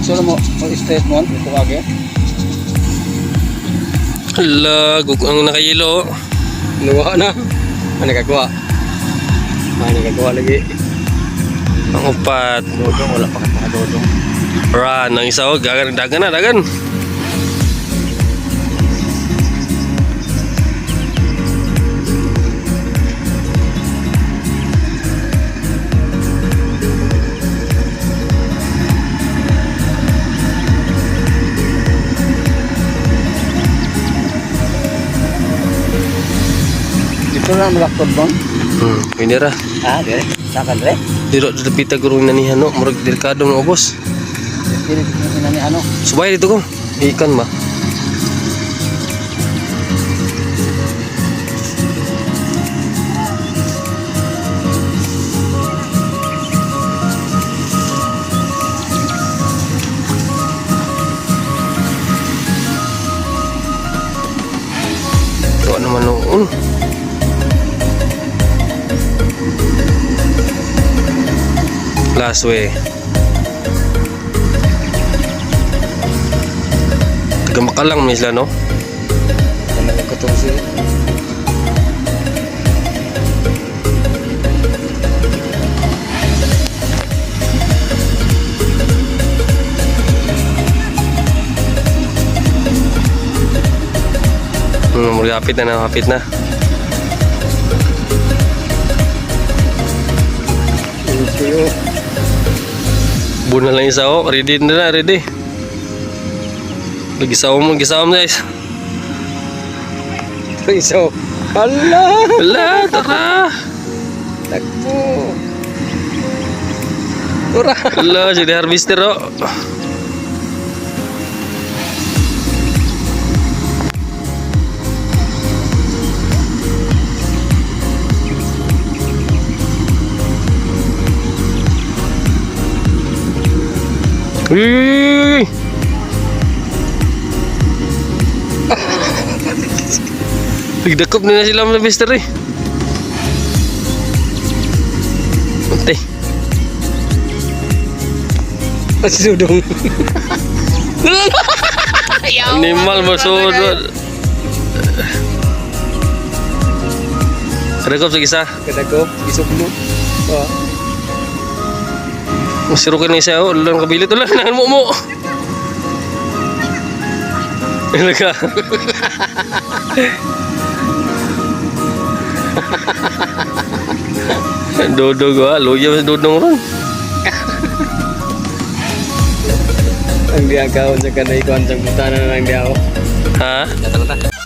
Diretso mo mo straight mo ito age. Hala, ang nakayelo. Oh. Nuwa na. Ano nakakuha? Ano nakakuha lagi? Ang upat. Dodong wala pa ka dodong. Run, ang isa oh, dagan, dagan na, dagan. Dito na malaktod bon. Pwede ra. Ah, dire. Sa kan dire. Diro dito pita gurong nanihan no, murag delikado ng ubos. Dili dito na ni ano. Subay dito ko. Ikan ba? Ito naman noon. Last way. Taga Makalang may sila, no? Ano ko 14? Hapit na na, hapit na. Ito. Bunan lang isa, oh. Ready na na, ready. Gisaw mo, gisaw mo, guys. Ito isa. Hala! Wala, tara. Takbo! Tura! Wala, si The Harvester, oh. Uy, uy, uy, uy, uy. Nagdakop na na sila mga mister eh. Antay. Sudong. Animal masud. Kadakop sa isa. Kadakop, isok mo. Oh. Masiro ka na isa oh. Ulan kabilit ulan. Nangan mo mo. Ano ka? Dodong ah. Luya mas dodong ron. Ang diagaw sa kanay ko ang butana na lang diaw. Ha? Tara ta.